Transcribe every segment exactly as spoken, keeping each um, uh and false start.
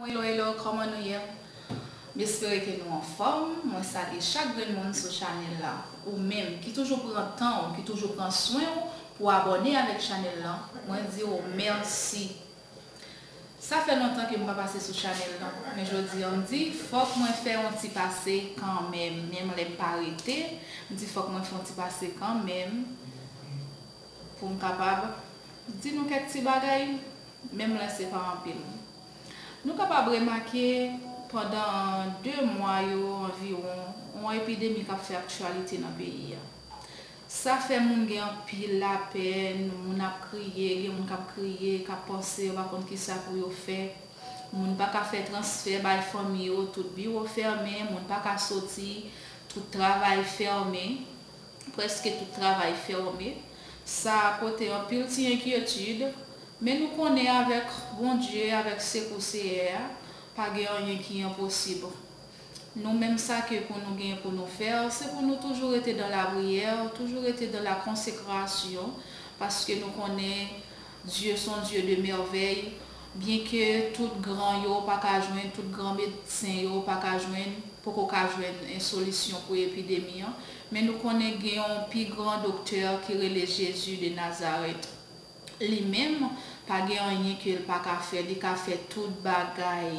Hello, hello, kòman nou ye? M espere ke nou anfòm. Mwen salye chak grenn moun sou chanèl la. Ou menm ki toujou pran tan w, ki toujou pran swen w pou abòne avèk chanèl la, mwen di w mèsi. Sa fè lontan ke m pa pase sou chanèl la, men jodi a m di fòk mwen fè yon ti pase kanmenm, menm lè m pa rete, m di fòk mwen fè yon ti pase kanmenm pou m kapab di nou kèk ti bagay, menm lè se pa anpil. Nou kapab remake pandan de mwa yo anviwon, yon epidemi k ap fè aktyalite nan peyi a. Sa fè moun gen anpil lapèn, moun ap kriye, gen moun k ap kriye, k ap panse yo pa konn kisa pou yo fè. Moun pa ka fè transfè bay fanmi yo, tout biwo fèmen, moun pa ka soti, tout travay fèmen, prèske tout travay fèmen. Sa pote anpil ti enkyetid, men nou konnen avèk Bondye, avèk sekou Seyè a, pa gen anyen ki enposib. Nou menm sa ke pou nou gen pou nou fè, se pou nou toujou rete dans la prière, toujou rete dans la consécration, paske nou konnen Dye se yon Dye de mèvèy, byenke tout gran yo pa ka jwenn, tout gran medsen yo pa ka jwenn, poko ka jwenn en solisyon pou epidemi an, men nou konnen gen yon pi gran doktè ki rele Jezi de Nazarèt. Li menm, pa gen anyen ke l pa ka fè, li ka fè tout bagay.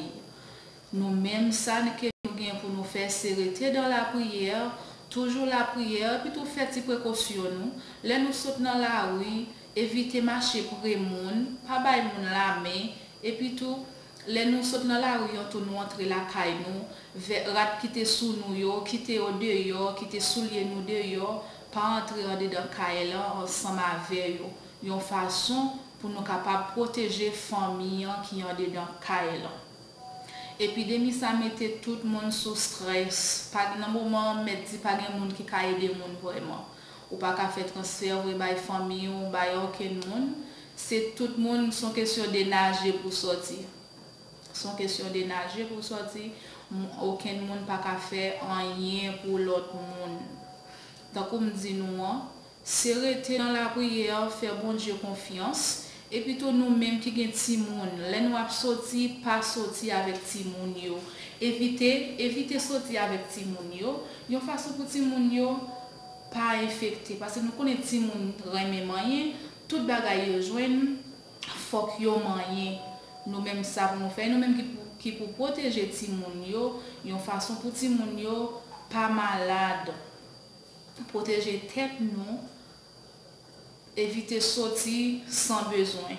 Nou menm, sa n- ke nou gen pou nou fè, se rete dans la prière, toujou lapriyè, epi tou fè ti prekosyon nou. Lè nou sot nan lari, evite mache pre moun, pa bay moun lamen, epi tou, lè nou sot nan lari an tou, nou antre lakay nou, vè- rat ki te sou nou yo, kite yo deyò, kite soulye nou deyò, pa antre andedan kay lan ansanm avè yo, yon fason pou nou kapab pwoteje fanmi an ki andedan kay lan. Epidemi sa mete tout moun sou strès. Pa, nan moman an, m mèt di pa gen moun ki ka ede moun vrèman. Ou pa ka fè transfè vre bay fanmi w, bay okenn moun. Se tout moun, se yon kesyon de naje pou sòti. Se yon kesyon de naje pou sòti. M- okenn moun pa ka fè anyen pou lòt moun. Tankou m di nou an, se rete nan lapriyè, fè Bondye konfyans. Epi tou nou menm ki gen timoun, lè nou ap soti, pa soti avèk timoun yo. Evite, evite soti avèk timoun yo, yon fason pou timoun yo pa enfekte. Paske nou konnen timoun renmen manyen, tout bagay yo jwenn, fòk yo manyen. Nou menm sa pou nou fè, nou menm ki pou, ki pou pwoteje timoun yo, yon fason pou timoun yo pa malad. Pwoteje tèt nou, evite soti san bezwen.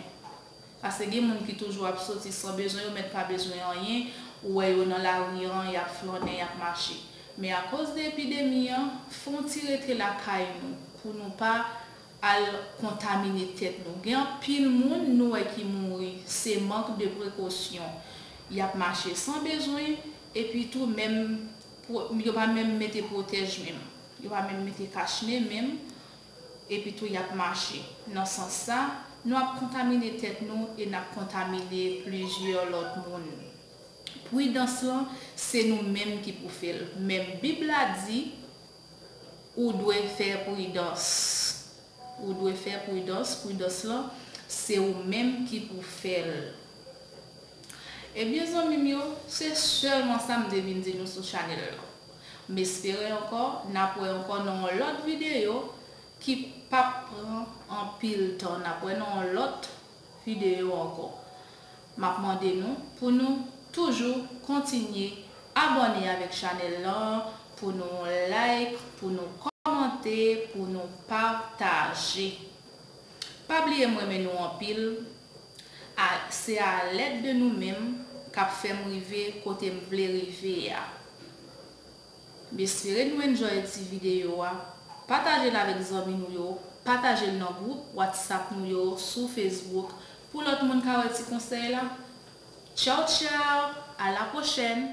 Paske gen moun ki toujou ap soti san bezwen, yo mèt pa bezwen anyen, ou wè yo nan lari an, y ap flannen, y ap mache. Men akoz de epidemi an, fè yon ti rete lakay nou, pou nou pa al kontamine tèt nou. Gen anpil moun nou wè ki mouri, se mank de prekosyon. Y ap mache san bezwen, epi tou menm, pwo- yo pa menm mete pwotèj menm. Yo pa menm mete kach nen menm, epi tou y ap mache. Nan sans sa, nou ap kontamine tèt nou e n ap kontamine plizyè lòt moun. Pridans lan, se nou menm ki pou fè l. Menm Bib la di, ou dwe fè pridans. Ou dwe fè pridans, pridans lan, se ou menm ki pou fè l. Ebyen, zanmi m yo, se sèlman sa m te vin di nou sou chanèl la. M espere ankò, n ap wè ankò nan yon lòt videyo ki p ap pran anpil tan. N ap wè nan yon lòt videyo ankò. M ap mande nou pou nou toujou kontinye abòne avèk chanèl lan, pou nou like, pou nou kòmante, pou nou pataje. Pa bliye m renmen nou anpil. A, se a lèd de nou menm k ap fè m rive kote m vle rive a. M espere nou enjoy ti videyo a. Pataje l avèk zanmi nou yo. Pataje l nan gwoup WhatsApp nou yo, sou Facebook, pou lòt moun ka wè ti konsèy la. Tchaw, tchaw! A la pwochèn!